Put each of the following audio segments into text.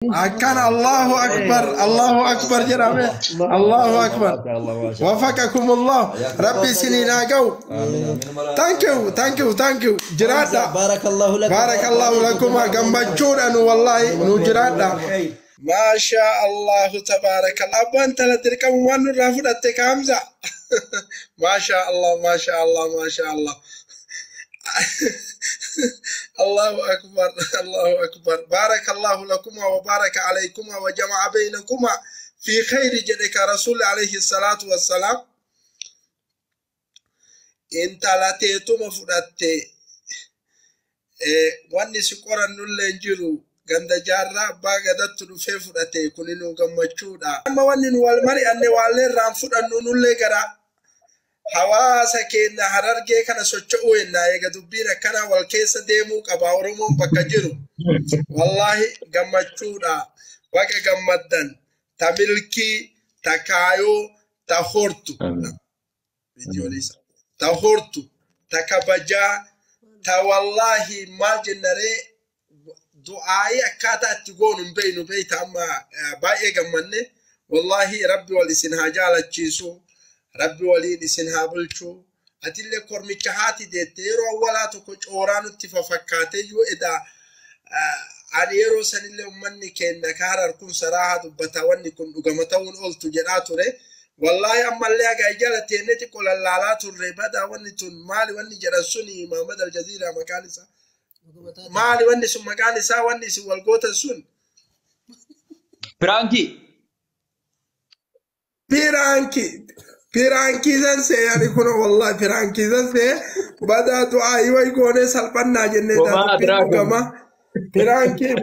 Akkana, Allahu akbar, Allahu akbar jedhame, Allahu akbar. Wafaqakumullah, Rabbi isiniin haa ga'u. Thank you, thank you, thank you. Jiraadha. Barakallahu lakum. Barakallahu lakuma, gammachuudha nu, wallahi nu jiraadha. Maasha Allahu tabaarakallah. Abbaan tala dirqama waan nurraa fudhatte kaamsa. Maasha Allah, maasha Allah, maasha Allah. Allahu akbar, Allahu akbar. Barakallahu lakuma wa baraka alaykuma wa jama'a baynakuma fi khayri jedhe ka Rasuulli alayhi salaatu wassalaam. Intala teetuma fudhatte, wanni si qorannullee hin jiru, ganda jaarraa abbaa gadattu dhufee fudhate, kuni nu gammachuudha. Amma wanni nu wal mari'anne waallee irraan fudhannu nullee gara hawaasa keenya Harargee kana socho'uu jennaa. Eega dubbiin akkanaa wal keessa deemuu qaba Oromoon bakka jiru. Wallaahi gammachuudha. Baga gammaddan, ta milkii, ta kaayoo, ta hortu. Ta hortu, ta kabajaa, ta wallaahi maal jennaree, du'aayii akkaataa itti goonu hin beeynu, beeyta, amma baay'ee gammanne. Wallaahi Rabbi wal isin haa jaalachiisu. Rabbi waliin isin haa bulchu. Atillee kormicha haati deette yeroo awwalaa tokko cooraa nutti fafakkaatee yoo edaa ani yeroo sanillee uummanni keenya ka Harar kun saraahaa dubbata, wanni kun dhugama ta'uun ooltu jedhaa ture. Wallaahi ammallee haga jala teennee xiqqoo lallaalaa turre, badaa wanni tun maali, wanni jedhan suni Muhammad Aljaziiraa maqaan isaa. Maali wanni sun maqaan isaa, wanni isin wal gootan sun? Piraankii. Piraankii. Piraankii san see ani kun, wallahi piraankii san see, badaa du'aa way goonee salphannaa jennee dubbiin dhugama. Piraankii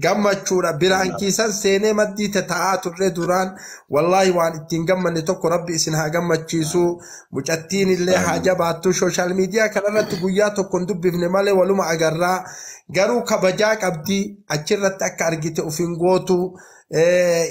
gammachuudha. Piraankii san seenee maddii taa'aa turre duraan. Wallaahi waan ittiin gammanne tokko, Rabbi isin haa gammachiisu. Mucattiin illee haa jabaattu. Social media kanarratti guyyaa tokko hin dubbifne malee waluma agarraa. Garuu kabajaa qabdi, achirratti akka argite of hin gootu.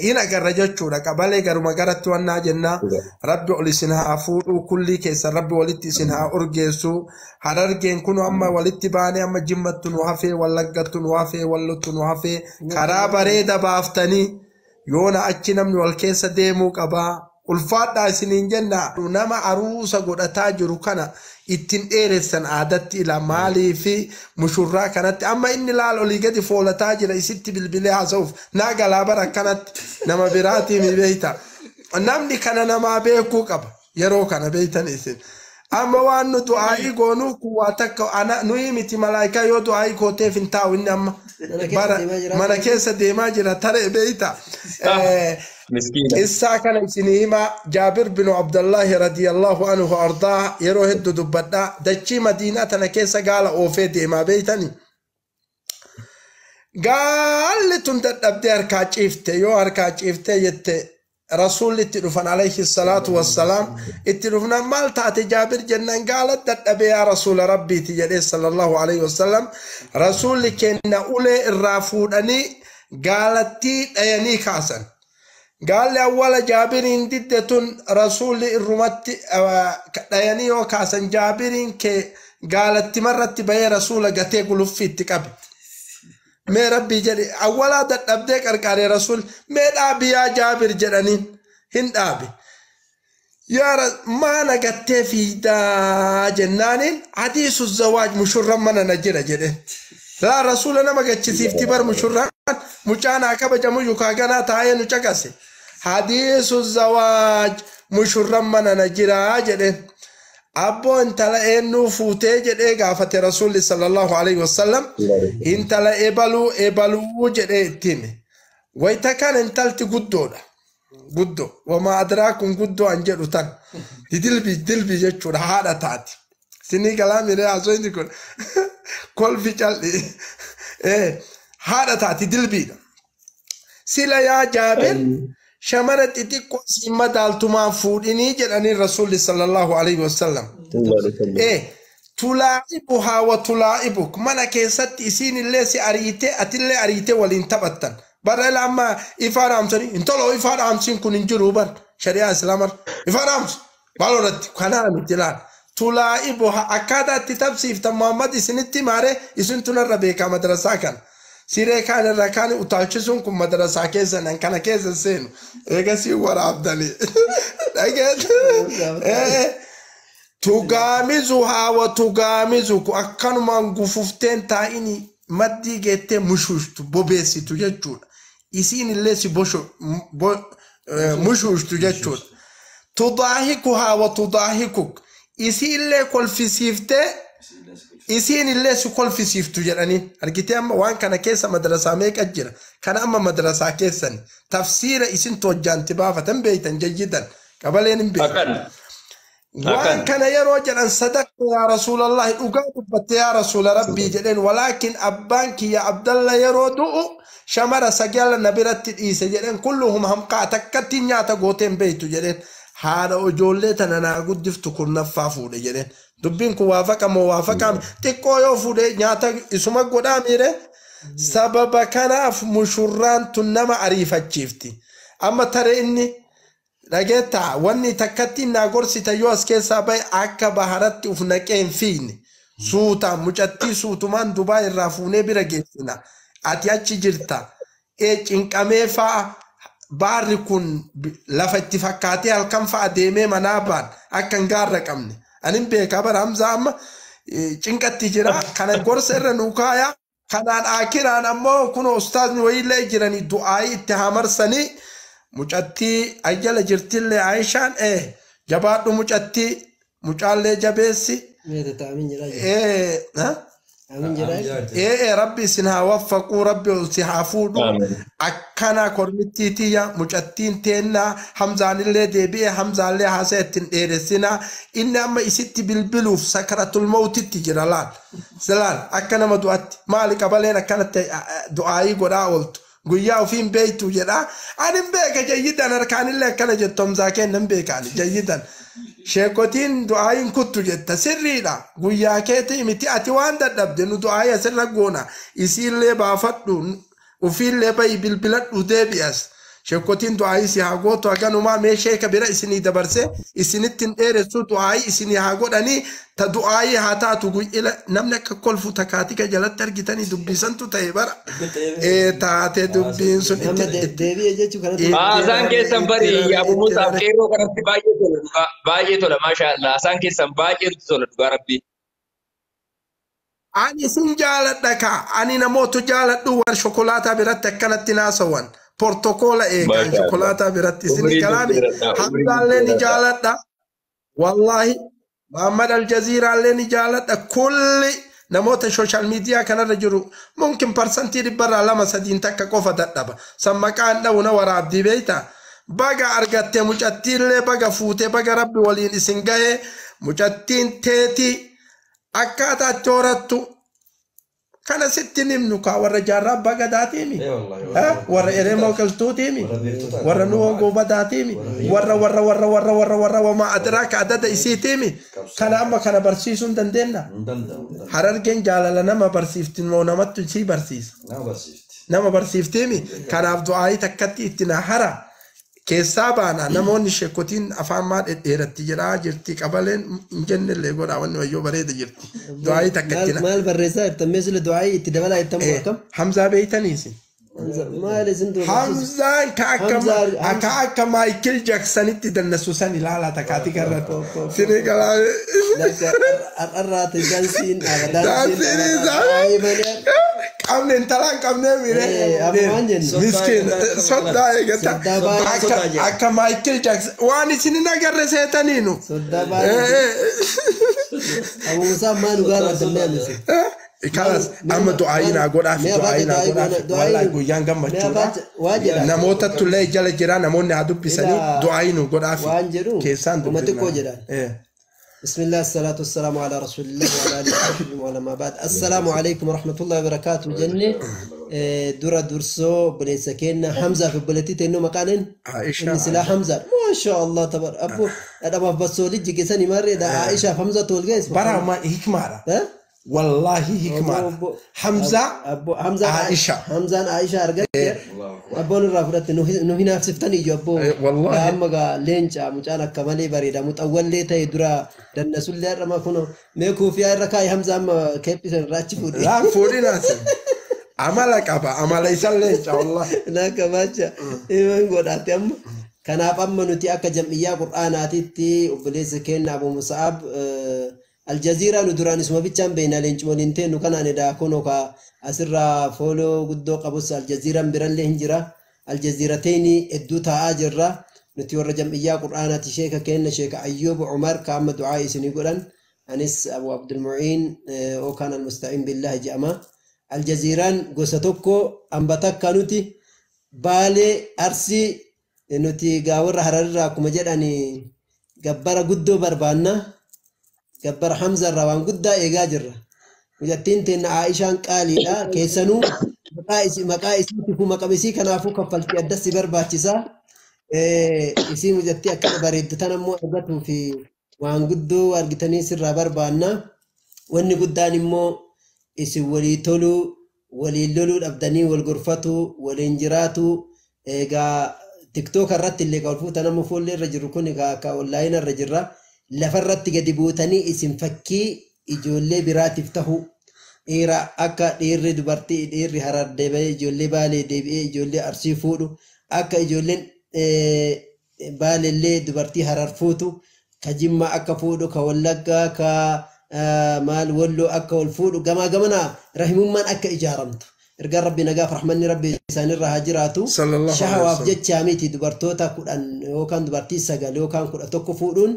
In agarra jechuudha. Qabalee garuma garatti wannaa jenna. Rabbi ol isin haa fuudhu, kullii keessa Rabbi walitti isin haa urgeessu. Harargeen kun amma walitti baanee, amma Jimmattu nu hafee, Wallaggattu nu hafee, Wallottu nu hafee, karaa bareeda baaftanii yoona achi namni wal keessa deemuu qabaa. Ulfaadhaa isiniin jenna. Nama aruusa godhataa jiru kana ittiin dheeressan aadatti ila maalii fi mushurraa kanatti amma inni laal olii gadi foolataa jira, isitti bilbilee haasa'uuf naa galaa bara akkanatti nama biraatiin beeyta. Namni kana namaa beekuu qaba yeroo kana, beeytan isin. Amma waan nu du'aa'ii goonuu kun waa takka ana nuyi miti, malaayikaa yoo du'aa'ii gooteef hin taa'u inni amma. Mana keessa deemaa jira taree, beeyta. Miskiina. Qissaa kana isinii himaa. Jaabir binu Abdallahi radiyallahu anhu ardaa, yeroo hedduu dubbadhaa, dachii Madiinaa tana keessa gaala oofee deemaa, beeytani. Gaalli tun dadhabdee harkaa ciifte. Yoo harkaa ciiftee jette, Rasuulli itti dhufan alayhi salaatu wassalaam. Itti dhufnaan, "Maal taate Jaabir?" jennaan, "Gaala dadhabee yaa Rasuula Rabbiiti," jedhee sallallahu alayhi wasallam. Rasuulli kenna ulee irraa fuudhanii gaalattii dhayanii kaasan. Gaalli awwala Jaabiriin didde tun, Rasuulli irrumatti dhayanii yoo kaasan, Jaabiriin kee gaalatti marratti bahee Rasuula gatee guluffii itti qabe. Mee Rabbii jedhe, awwalaa dadhabdee qarqaaree, Rasuul "Mee dhaabi yaa Jaabir," jedhaniin. Hin dhaabe. Yaa maana gattee fiidaa jennaaniin, "Hadiisu zawaaj, mushurran mana na jira," jedhe. Laa Rasuula nama gachisiifti bar mushurraan, mucaan haa kabajamu yookaan ganaa taa'ee nu caqase. "Hadiisu zawaaj, mushurran mana na jira," jedheen. "Abboo, intala eenyuu fuutee?" jedhee gaafate Rasuulli sallallahu alaihi wasallam. "Intala ebaluu ebaluu," jedhee itti hime. Wayita kana intalti guddoodha. Guddoo. Wamaa adraakum guddoo an jedhu tan. Dilbi dilbi jechuudha, haadha taati. Sinii galaa miree haasofni kun kolfi cal'i. Haadha taati, dilbiidha. "Sila yaa Jaabir, shamara xixiqqoo siin madaaltumaan fuudhinii," jedhanii Rasuulli sallallahu alaihi wasallam. "Tulaa'ibuhaa wa tulaa'ibuk, mana keessatti isiin illee si ariite, atillee ariite, waliin taphattan." Bara ila amma ifaa dhaamsanii intolo ifaa dhaamsiin kun hin jiru bar shari'aa Islaamaa, ifaa dhaamsu maal irratti kanaa miti laal. Tulaa'ibuhaa akkaataa itti tapsiiftan Muhammad isinitti maare, isin tunarra beekaa madrasaa kana. Siree kaan irra kaan utaalchisuun kun madrasaa keessa nan kana keessa seenu. Eegasii waraabdanii. Dhageet. Tugaamizu haa wa tugaamizu akkanumaan gufufteen taa'ini maddii geettee mushuushtu bobeessitu jechuudha. Isiin illee si mushuushtu jechuudha. Tudaahikuhaa wa tudaahikuk isii illee kolfisiiftee isiin illee si kolfisiiftu jedhaniin. Argitee, amma waan kana keessa madrasaa meeqa jira? Kana amma madrasaa keessani tafsiira isin tojjaanti baafatan beeytan jayyidan qabaleen hin beekan. Akkan. Waan Akkan. kana yeroo jedhan, "Sadaqta yaa Rasuulallahi, dhugaa dubbatte yaa Rasuula Rabbii," jedheen. "Walaakin abbaan kiyya Abdalla yeroo du'u shamara 9 na biratti dhiise," jedheen. "Kulluhum hamqaa, takkatti nyaata gooteen beeytu," jedheen. "Haadha ijoollee tana naa guddiftu 10ffaa fuudhe," jedheen. Dubbiin kun waafaqa moo waafaqaa xiqqoo yoo fuudhe nyaata isuma godhaa miire. Sababa kanaaf mushurraan tun nama ariifachiifti. Amma tare inni dhageettaa wanni takkatti naa gorsita yoo as keessaa bahe akka baharatti uf naqee hin fiigne, suutaan mucattii suutumaan Dubaa irraa fuunee bira geessina. Ati achi jirta. Ee, cinqamee fa'a baarri kun lafa itti fakkaatee halkan fa'a deemee manaa baan akka hin gaarra qabne. Ani beekaa bara Hamzaa amma cinqatti jira. Kana gorsa irra nuu kaayaa. Kanaan akiraan ammoo kun ustaazni wayiillee jiranii du'aayii itti hamarsanii mucattii ayyala jirtillee Aishaan jabaadhu, mucattii mucaallee jabeessi. Meetata amin jedhaa jira. Ee ha? Amin jedhaa jira. Ee, Rabbi isin haa waffaquu, Rabbi si haa fuudhu. Amiin. Akkana kormittii tiyya, mucattiin teennaa Hamzaanillee deebi'e, Hamzaallee haasa'e ittiin dheeressinaa. Inni amma isitti bilbiluuf sakaratul mawtitti jira. Laal silaal akka nama du'atti maali qabaleen akkanatti du'aayii godhaa ooltu guyyaa ofiin beeytu jedha. Ani hin beeka jayyidan, harkaanillee akkana jettu. Hamzaa kenna hin beekaani jayyidan. Sheekotiin du'aayiin kuttu jetta sirriidha. Guyyaa keetii miti, ati waan dadhabde nu du'aayii asirra goona. Isiillee baafadhu, ufiillee bayi, bilbiladhu, deebi'as. Sheekotiin du'aayii si haa gootu. Haganumaa mee sheeka bira isinii dabarse isinitti hin dheeressu. Du'aayii isinii haa godhanii, ta du'aayii haa taatu. Guyyila namni akka kolfu takaatika jalatti argitanii dubbisantu ta'e bara. Ee, taate dubbiin sun Nama itti deebi'e jechuu kanatti. Haasaan keessan bari itti Abu Musaaf rare. Qeerroo kanatti baay'ee tola dhugaa. Baay'ee tola, maasha Allah. Haasaan keessan baay'ee nutti tola dhugaa Rabbii. Ani isin jaaladha kaa. Ani namoota jaaladhu warra shokolaataa biratti akkanatti naasawan. Portokoola eegan Maasha Allah. shokolaataa biratti isin Umrii kalaami. dheeradhaa. Umrii Hamzaallee ni dheeradhaa. jaaladha. Wallaahi Muhammad Aljaziiraallee ni jaaladha. Kulli namoota social media kanarra jiru mumkin 2%rraa 2-3 takka qofa dadhaba. San maqaan dha'u na waraabdii beeyta. Baga argatte mucattiillee, baga fuute, baga Rabbi waliin isin gahee. Mucattiin teetii akkaataa itti horattu kana sitti nimnu kaa. Warra jaarraa abbaa gadaatiimi, warra eremoo qiltuutiimi, warra nuhoo goobadaatiimi, warra warra warra warra warra warra wamaa adiraaka adada isiitiimi. Kana amma kana barsiisuu hin dandeenna. Harargeen jaalala nama barsiifti moo namattu isii barsiisa? Nama barsiiftiimi. Kanaaf du'aayii takkatti itti na hara keessaa baana. Namoonni sheekotiin afaan maa dhedheeratti jedhaa jirti qabaleen hin jennellee godhaa. Wanni wayyoo bareeda jirti du'aayii takkatti na Maal barreessaa jirtan? Mee sila du'aayii itti dabalaa jirtan moo akkam? Hamzaa beeytaniisi? Maal isin dura barsiisu? Hamzaan ka akka Hamzaa ka akka Maayikil Jaaksanitti dannasu san ilaala takaati garratti. Sini galaa. Lakka har'arraati daansiin dhaaba daansiin Daansiin dhaaba isaa. du'aayii malee. Qabne intalaan qabnee mire. Amma waan jennu. Miskiin soddaa eegata. Soddaa baay'ee. Akka Maayikil Jaaksan waan isin hin agarre seetaniinu. Soddaa baay'ee. Abu Musaa maa nu gaafatan mee amisi? Kalas amma du'aayii naa godhaafi, du'aayii naa godhaafi. Wallaahi guyyaan gammachuudha. Waa jedha. Namoota tullee jala jira, namoonni haa dubbisanii Ila du'aayii nu godhaafi. waan jedhu Keessaan uma xiqqoo dubbifna. jedhaan. بسم الله، الصلاة والسلام على رسول الله وعلى آله وصحبه وعلى ما بعد. السلام عليكم ورحمة الله وبركاته. جنة درة درسو بليس كينا حمزة في بلتي تنو مكانين. Aisha. إن سلا حمزة ما شاء الله تبار أبو أنا ما بسولي جيساني مرة ده عائشة حمزة تولجيس. Bara ma hikmaadha. ها. Wallaahi hikmaadha. Hamza. أبو حمزة. Aisha. حمزة عائشة أرجع أبو الرافرت نهي نفس فتني جو أبو. Wallaahi. Amma gaa leenca mucaan akka malee bareeda muxawwallee ta'e dura dannasullee har'a ma kuno mee kuufiyaa irra kaa'e. Hamza amma keephisan irraa achi fuudhe. Laan fuudhinaas. Amala qaba amala isan leenca wallahi. Na kabacha iman godhaate amma. Kanaaf amma nuti akka jam'iyyaa qur'aanaatitti obboleessa keenya Abu Musa'ab Aljaziiraa nu duraan isuma bichaan beekna leencuma waliin teennu kanaan edaa kunoo ka asirraa fooloo guddoo qabus Aljaziiraan birallee hin jira. Aljaziirateeni hedduu taa'aa jirra. Nuti warra jam'iyyaa qur'aanaati sheeka keenya sheeka Ayyuub Umar ka amma du'aa isinii godhan. Anis Abu Abdulmu'iin yookaan Almusta'iin Billaahi jedhama. Aljaziiraan gosa tokko hamba takka nuti Baalee Arsii nuti gaa warra Hararirraa akkuma jedhan gabbara guddoo barbaanna. Gabbara Hamza irraa waan guddaa eegaa jirra. Mucattiin teenna Aishaan qaaliidha. Keessanuu maqaa isiitiifuu maqaa isii kanaafuu kaffaltii addas si barbaachisa. Isii mucattii akkana bareeddu tan ammoo argatuu fi waan guddoo argitanii sirraa barbaanna. Wanni guddaan immoo isin walii toluu, waliin loluu dhabdanii wal gorfatu, waliin jiraatu. Egaa tiktook irratti illee kan fuutan amma fuullee irra jiru kun akka onlaayinii irra jirra. Lafarratti gadi buutanii isin fakkii ijoollee biraatiif tahu. Dhiira akka dhiirri dubartii dhiirri Harar deebi'ee ijoollee Baalee deebi'ee ijoollee Arsii fuudhu akka ijoolleen Baaleellee dubartii Harar fuutu ka Jimmaa akka fuudhu ka Wallaggaa ka maal Walloo akka wal fuudhu gamaa gamanaa rahimummaan akka ijaaramtu. Ergaan Rabbi nagaaf rahmanni Rabbi isaanirra haa jiraatu. Sallallahu alaihi Shahawaaf wasallam. jechaa miti dubartoota 10 yookaan dubartii 9 yookaan 11 fuudhuun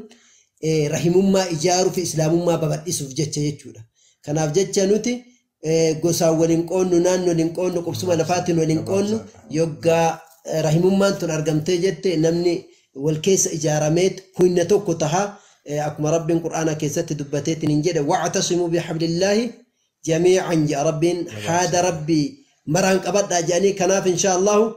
rahimummaa ijaaruu fi islaamummaa babal'isuuf jecha jechuudha. Kanaaf jecha nuti gosaan waliin qoonnu, naannoo waliin qoonnu, qubsuma lafaatiin waliin qoonnu yoggaa rahimummaan tun argamtee jette namni wal keessa ijaarameet humna tokko taha akkuma Rabbiin Qur'aana keessatti dubbateetiin hin jedhe wa'tasimuu bihablillaahi jamii'an jedha Rabbiin haada Rabbii maraan qabadhaa jedhanii kanaaf insha Allahu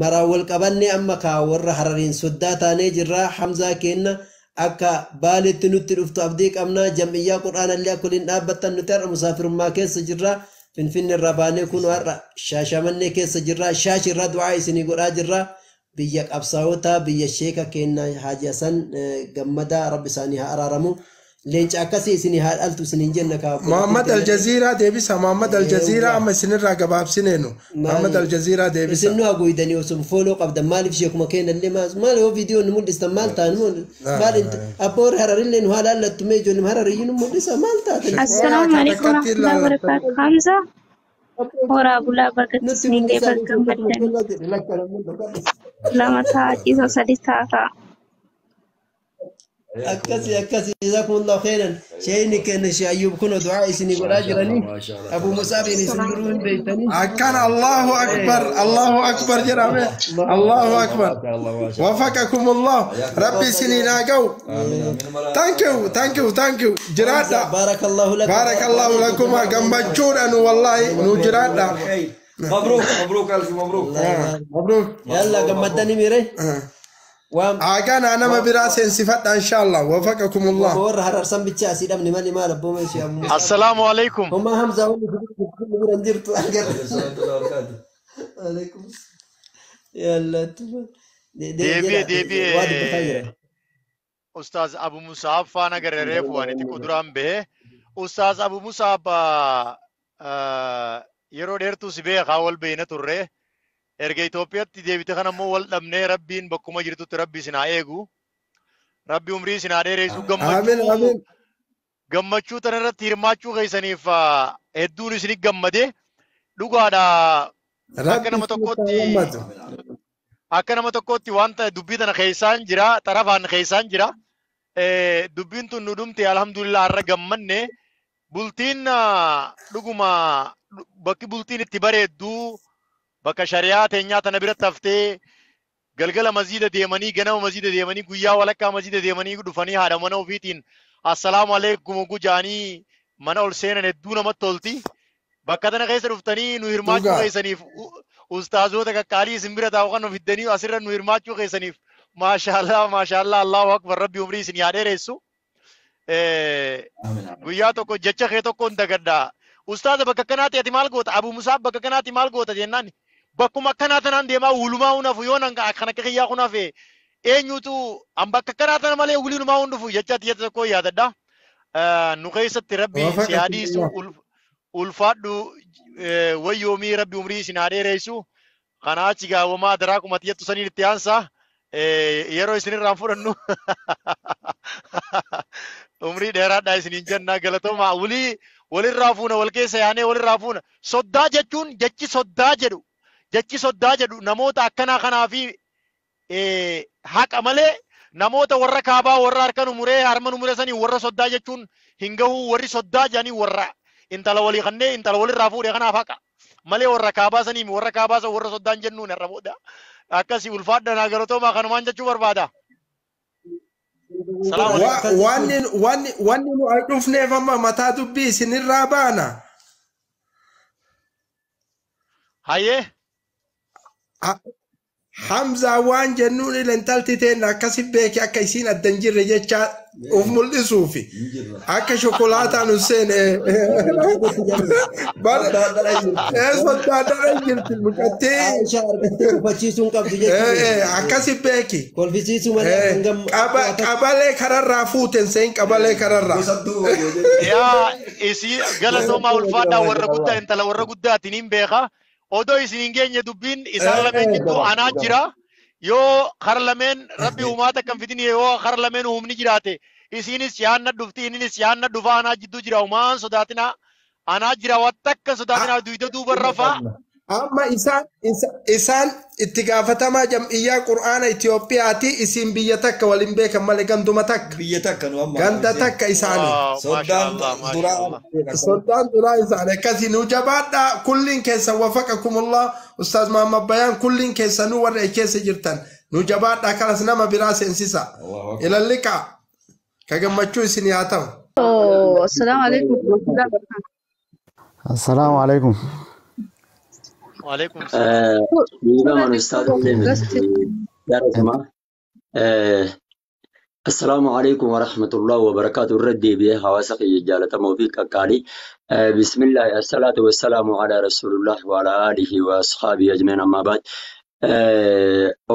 maraan wal qabannee amma kaa warra Harariin soddaa taanee jirra Hamzaa keenna akka Baaleetti nutti dhuftu abdii qabna jam'iyyaa Qur'aanallee akka waliin dhaabbattan nuti har'a musaafirummaa keessa jirra Finfinne irraa baanee kun har'a Shaashamannee keessa jirra Shaashi irraa du'aa isinii godhaa jirra biyya qabsaa'ota biyya sheeka keenna Haaji Hasan Gammadaa Rabbi isaanii haa araaramu leenca akkasii isinii haa dhaltu isiniin jenna kaa obboleettiin Muhammad teennallee. Aljaziiraa deebisa. Muhammad Aljaziiraa Eewwa amma isinirraa gabaabsineenu. Muhammad maali Aljaziiraa deebisa. isin nu haguuydanii osoo fooloo qabdan maaliif sheekuma keenyallee maal yoo viidiyoo nu mul'istan maal ta'an maal abbaa warra Hararillee nu haa laallattu mee ijoolleen Harariyyuu nu mul'isa maal taatan Sheekooyaa Assalamu ka alaikum takkatti warahmatullahi laallattan. wabarakatuh. Hamza horaa bulaa bagatti nutti isiniin mul'isaa geeba nuti akkasuma gammaddanii tollaa jedhe lakka namni dhokadhe. 2 ta'a ciisoo 3 ta'a ta'a. Akkasi akkasi jazakumullahu khairan sheeyni keenya shee Ayyuub kun du'aa isinii godhaa jiranii Abu Musaabiin isin duruu hin beektanii. Akkana Allahu Akbar Allahu Akbar jedhame Allahu Akbar wafaqakumullah Rabbi isiniin haa ga'u. Thank you thank you thank you Hamza jiraadha. barakallahu lakum Barakallahu lakuma gammachuudha nu wallahi nu jiraadha. مبروك مبروك الف مبروك. Mabruuk. Yalla gammaddanii miire waan Akkana nama biraa seensifadha inshallah wafaqakumullah. warra Hararsan bicha asii dhabne malee maal abbooma ishee Abu Musaab. Assalaamu alaikum. Homaa Hamza wanni bira hin jirtu agarra. Alaikum yalla Deebi'ee jedha waa dubbataa deebi'ee jira. Ustaaz Abu Musaab faana gara reefu ani xiqqoo duraan bahe. Ustaaz Abu Musaab yeroo dheertuu si beekaa wal beeyna turre. Erga Itoophiyaatti deebite kana immoo wal dhabnee Rabbiin bakkuma jirtutti Rabbi isin haa eegu. Rabbi umrii isin haa dheeressu Amiin gammachuu amiin. gammachuu tana irratti hirmaachuu keessaniif hedduun isin gammade. Dhugaadha akka Rabbi nama isiniif haa tokkotti gammadu. akka nama tokkotti wanta dubbii tana keessaan jira xarafaan keessaan jira. Dubbiin tun nu dhumte alhamdulillah har'a gammanne bultiin dhuguma bakki bultiin itti bareeddu bakka shari'aa teenyaa tana biratti haftee galgala masjiida deemanii ganama masjiida deemanii guyyaa walakkaa masjiida deemanii dhufanii haadha mana ofiitiin assalaamu alaikum gujaanii mana ol seenan hedduu namatti tolti. Bakka tana keessa dhuftanii nu hirmaachuu Dhugaa. keessaniif ustaazoota qaqqaalii isin bira taa'u kan fiddanii asirra nu hirmaachuu keessaniif maashaallah maashaallah Allahu akbar Rabbi umrii isin haa dheeressu. Guyyaa tokko jecha kee tokko hin dagaddaa. Ustaaza bakka kanaatti ati maal goota? Abu Musaab bakka kanaatti maal goota jennaan bakkuma akkanaa tanaan deemaa wulumaa hunafu yoo nan kan akka kiyyaa hunafe eenyutu an bakka akkanaa tana malee wuliinumaa hun dhufu jecha ati jette tokko yaadadha. Nu keessatti Rabbi si haa dhiisu Wafaqakumullah. ulfaadhu Wayyoomii rabbi umrii isin haa dheeressu. Kana achi gaawwamaa daraa kumatti jettu saniin itti aansa. Yeroo isinirraan fudhannu umrii dheeraadhaa isiniin jenna galatoomaa. Walii walirraa fuuna wal keessa yaanee walirraa fuuna. Soddaa jechuun jechi soddaa jedhu jechi soddaa jedhu namoota akkanaa kanaa fi haqa malee namoota warra kaabaa warra harka nu muree harma nu muree sanii warra soddaa jechuun hin gahu warri soddaa jedhanii warra intala walii kannee intala walirraa fuudhe kanaaf haqa malee warra kaabaa sanii warra kaabaa san warra soddaan jennuun irra booda akkasii ulfaadha naa galatoomaa kanumaan jechuu barbaada. Salaamu alaikum. Wanni nu dhufneef amma mataa dubbii isinirraa baana. Hayyee. Hamzaa waan jennuun intalti teenna akkasi beeke akka isiin adda hin jirre jecha of mul'isuufi akka shokolaataan hin seene soddaadhara jirti mucattii. Aisha argattee kufachiisuu hin qabdu jechuudha. Akkasi beeki. Kolfisiisuu malee hangam. Qabalee kararraa fuuten seen qabalee kararraa. Yaa isii galatoomaa ulfaadhaa warra guddaa intala warra guddaatiin hin beeka. Odoo isin hin geenye dubbiin isaan lameen gidduu anaa jira. Yoo kara lameen rabbi uumaata kan fidin yoo kara lameen humni jiraate isinis yaanna dhufti inninis yaanna dhufa anaa jidduu jira umaan sodaatinaa anaa jira waan takka sodaatinaa duyda duuba rafaa. Amma isaan itti gaafatamaa jam'iyyaa Qur'aana Itoophiyaati isin biyya takka waliin beekan malee ganduma takka. Biyya takka nu amma. Ganda takka isaanii. Soddaan duraa. Soddaan duraa isaanii akkasii nu jabaadhaa kulliin keessan wafaqakumullah Ustaaz Muhammad Bayaan kulliin keessanuu warra keessa jirtan nu jabaadhaa kanas nama biraa seensisa. Ilalliqaa ka gammachuu isin haa ta'u. Assalaamu alaikum warahmatullahi wabarakatuh. Assalaamu alaikum. Waalaikum salaam. Dhiifama ustaaza galatuma. Assalaamu alaikum warahmatullahi wabarakaatu. Irra deebi'ee hawaasa kiyya jaalatamoo fi qaqqaalii. Bismillahi assalaatu wassalaamu ala rasuulillah wa ala aalihi wa asxaabihi ajma'in ammaa baad.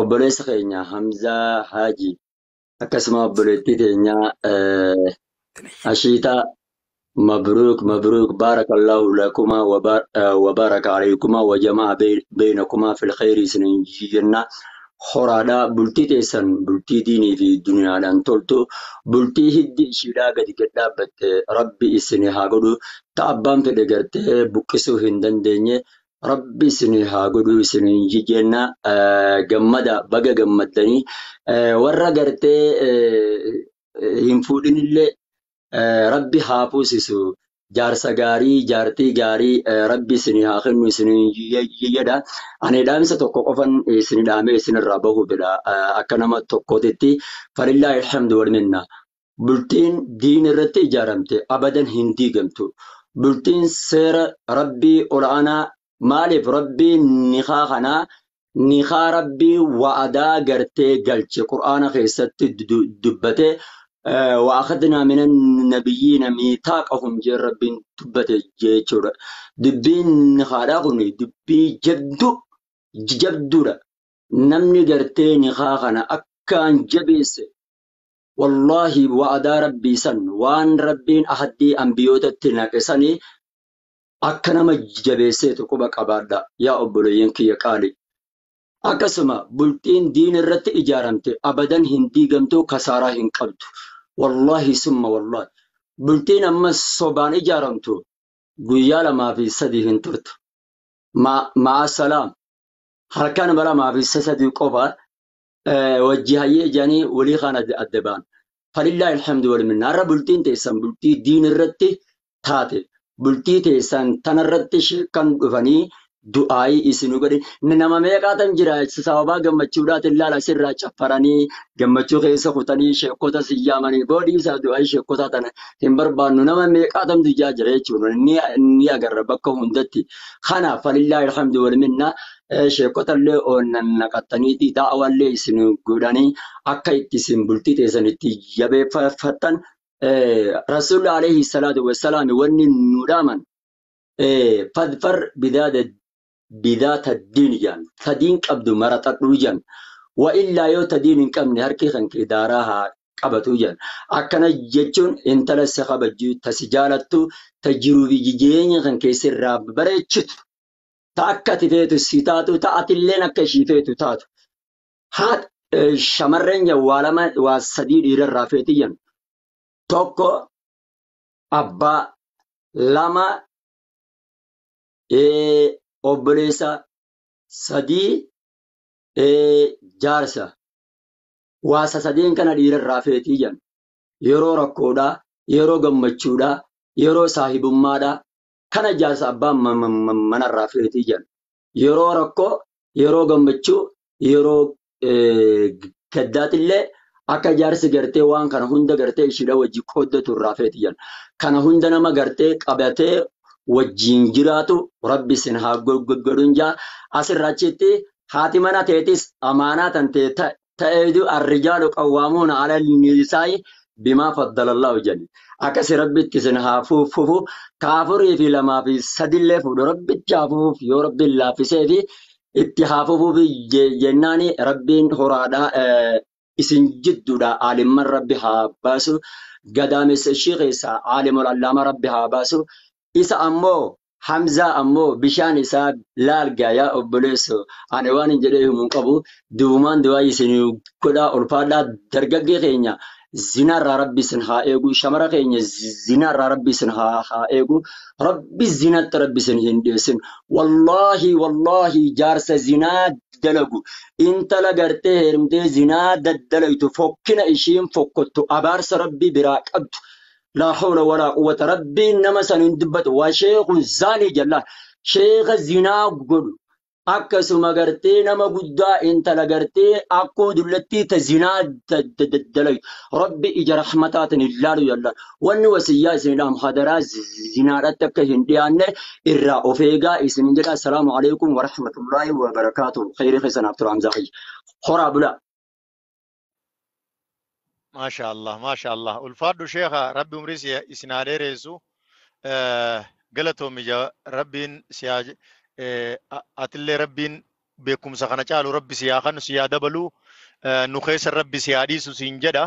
Obboleessa keenya Hamzaa Haaji akkasuma obboleettii teenya Ashiitaa مبروك مبروك بارك الله لكما وبارك عليكما وجمع بينكما في الخير سنجينا horaadhaa bultii teessan bultii diinii fi duniyaadhaan toltu bultii hiddi ishiidhaa gadi gad dhaabbatte rabbi isin haa godhu ta abbaan fedhe gartee buqqisuu hin dandeenye rabbi isin haa godhu isin jenna gammada baga gammaddanii warra gartee hin fuudhinillee rabbi haa fuusisu jaarsa gaarii jaartii gaarii rabbi isin haa kennu isin jedha. Ani dhaamsa tokko qofan isin dhaamee isinirraa bahu fedha akka nama tokkootitti falillaahi alhamdu wal minna. Bultiin diin irratti ijaaramte abadan hin diigamtu. Bultiin seera rabbii ol'aanaa maaliif rabbiin nikaa kanaa nikaa rabbii wa'adaa gartee galche qur'aana keessatti dubbate. وأخذنا من النبيين ميثاقهم جل ربين دبت جيتشورا دبين خاراغني دبي جبدو جبدورا نمني قرتي نخاخنا أكان جبيس والله وعدا ربي سن وان ربين أحدي أنبيوت التناقسني أكنما جبيسيت قبك أبادا يا أبولينك يا قالي akkasuma bultiin diin irratti ijaaramte abadan hin diigamtu kasaaraa hin qabdu. Wallaahi summa wallaahi. Bultiin amma sobaan ijaaramtu guyyaa 2 fi 3 hin turtu. Ma'a salaam. Halkan 2 fi 3 qofa wajji hayyee jedhanii walii kana adda ba'an. Falillaahi alhamdu wal minna. Har'a bultiin teessan bultii diin irratti taate. Bultii teessan tanarratti kan dhufanii du'aayii isin godhe nama meeqaatan jira sababaa gammachuudhaatiin laala sirraa caffaranii gammachuu keessa kutanii sheekota si yaamanii boodii isaa du'aayii sheekota tana hin barbaannu nama meeqaatamtu ijaa jira jechuudha ni agarra bakka hundatti. Kanaaf falillaahi alhamdu wal minna sheekota illee naqattaniiti daawwallee isin godhanii akka itti isin bultii teessan itti jabeeffattan rasuulli alayhi salaatu wassalaam wanni nu dhaaman fadfar bidaata diin jedhan tadiin qabdu maraxadhuu jedhan wa illaa yoo tadiin hin qabne harki kan kee daaraa haa qabatu jedhan. Akkana jechuun intala si kabajju, ta si jaalattu, ta jiruu fi jireenya kan keessa irraa bareechitu, ta akka ati feetu si taatu, ta atilleen akka ishii feetu taatu. Haadha shamarreen waa lama waa sadii dhiirarraa feeti jedhan. Tokko abbaa, lama obboleessa, sadii jaarsa. Waa sadeen kana dhiirarraa feetii jedhan. Yeroo rakkoodhaa, yeroo gammachuudhaa, yeroo saahibummaadhaa kana jaarsa abbaan manarraa feetii jedhan. Yeroo rakkoo, yeroo gammachuu, yeroo gaddaatillee akka jaarsi gartee waan kana hunda gartee ishiidha wajji qooddatu irraa feeti jedhan. Kana hunda nama gartee qabatee wajjin jiraatu rabbi isin haa godhuun jaa. Asirraa achitti haati mana teetis amaanaa tan ta'eetu arrijaalu qawwaamuuna ala nisaa'i bimaa faddalallahu jedhi. Akkasi rabbitti isin haa fufu ka 4 fi 2 fi 3 fuudhu rabbitti haa fufuuf yoo rabbiin laaffisee fi itti haa fufuuf jennaani rabbiin horaadhaa isin jidduudha aalimman rabbi haa baasu gadaamessa ishii keessaa aalimul allaama rabbi haa baasu isa ammoo Hamzaa ammoo bishaan isaa laalgaa yaa obboleesso ani waan hin jedhee himuu qabu duumaan du'aa isin godhaa ulfaadhaa dargaggee keenya zinaarraa rabbi isin haa eegu shamara keenya zinaarraa rabbi isin haa eegu rabbi zinatti rabbi isin hin dhiyeessin wallaahi wallaahi jaarsa zinaa dalagu intala gartee heerumtee zinaa daddalaytu fokkina ishiin fokkottu abaarsa rabbi biraa qabdu لا حول ولا قوة ربي إنما سنندبت وشيخ زاني جلال شيخ زنا قل akkasuma gartee nama guddaa intala gartee akkoo dullattii ta zinaa dalaytu rabbi ija rahmataatiin hin laalu yallaan wanni wasiyyaa isin dhaamu hadaraa zinaadhatti akka hin dhiyaanne irraa of eegaa isin jedha. Assalaamu alaikum warahmatullaahi wabarakaatuh. Khayrii keessanaaf tura Hamzaa kiyya. Horaa bulaa. Maasha Allah, maasha Allah. Ulfaadhu sheekha, rabbi umrii si isin haa dheeressu. Galatoomi rabbiin si haa atillee rabbiin beekumsa kana caalu rabbi si haa kennu, si haa dabalu, nu keessa rabbi si haa dhiisu siin jedha.